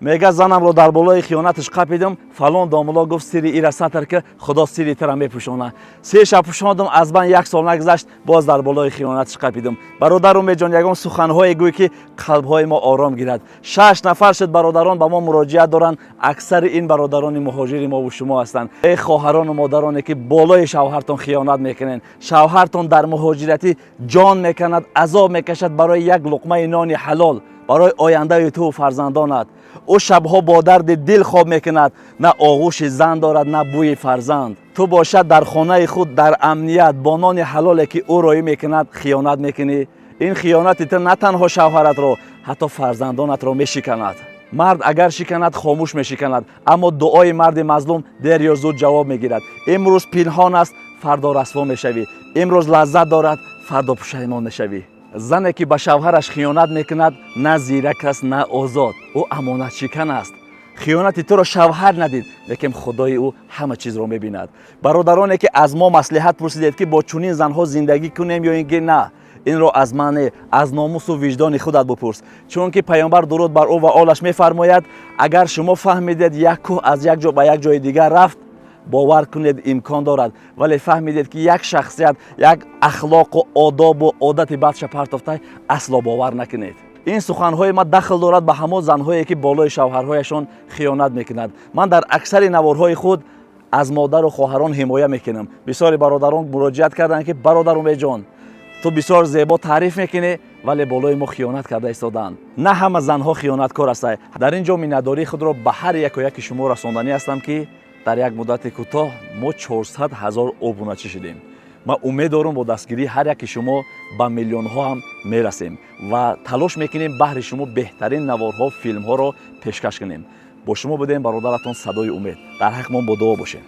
Мега, занамро дар болои хиёнаташ қапидам. Фалон домуло гуфт: «Сири ира сатр ки, Худо сири тара мепӯшона». 3 шаб пӯшондум, аз бан як сол нагузашт, боз дар болои хиёнаташ қапидам. Бародар Умедҷон, ягон суханҳое гӯй, ки қалбҳои мо ором гирад. Шаш нафар шуд, бародарон ба мо муроҷиат доранд. Аксари ин бародарони муҳоҷири мову шумо ҳастанд. Эй хоҳарону модароне, ки болои шавҳартон хиёнат мекунед, шавҳартон дар муҳоҷиратӣ ҷон меканад, азоб мекашад барои як луқмаи нони ҳалол, барои ояндаи ту фарзандонат. Ӯ шабҳо бо дарди дил хоб мекунад, на оғӯши зан дорад, на бӯи фарзанд. Ту бошад дар хонаи худ, дар амният, бо нони ҳалоле, ки ӯ роӣ мекунад, хиёнат мекунӣ. Ин хиёнати ту на танҳо шавҳаратро, ҳатто фарзандонатро мешиканад. Мард агар шиканад, хомӯш мешиканад, аммо дуои марди мазлум дер ё зуд ҷавоб мегирад. Имрӯз пинҳон аст, фардо расво мешавӣ. Имрӯз лаззат дорад, фардо пушаймон мешавӣ. Зане, ки ба шавҳараш хиёнат мекунад, на зирак аст, на озод, ӯ амонатшикан аст. Хиёнати туро шавҳар надид, лекин Худои ӯ ҳама чизро мебинад. Бародароне, ки аз мо маслиҳат пурсидед, ки бо чунин занҳо зиндагӣ кунем ё ин ки на, инро аз ман, аз номусу виҷдони худат бупурс, чунки Паёмбар, дуруд бар ӯ ва олаш, мефармояд: «Агар шумо фаҳмидед, як кӯҳ аз як ҷо ба як ҷои дигар рафт, бовар кунед, имкон дорад. Вале фаҳмидед, ки як шахсият як ахлоқу одобу одати бадша партофта, асло бовар накунед». Ин суханҳои ман дахл дорад ба ҳамон занҳое, ки болои шавҳарҳояшон хиёнат мекунанд. Ман дар аксари наворҳои худ аз модару хоҳарон ҳимоя мекунам. Бисёри бародарон муроҷиат карданд, ки бародар Умедҷон, ту бисёр зебо таъриф мекунӣ, вале болои мо хиёнат карда истодаанд. На ҳама занҳо хиёнаткор ҳастанд. Дар ин ҷо миннатдории худро ба ҳар яку яки шумо расонданӣ ҳастам, ки дар як муддати кӯтоҳ мо 400 ҳазор обуначӣ шудем. Ман умед дорам, бо дастгирии ҳар яки шумо ба миллионҳо ҳам мерасем ва талош мекунем, баҳри шумо беҳтарин наворҳо, филмҳоро пешкаш кунем. Бо шумо будем бародаратон Садои Умед. Дар ҳаққмон бо дуо бошем.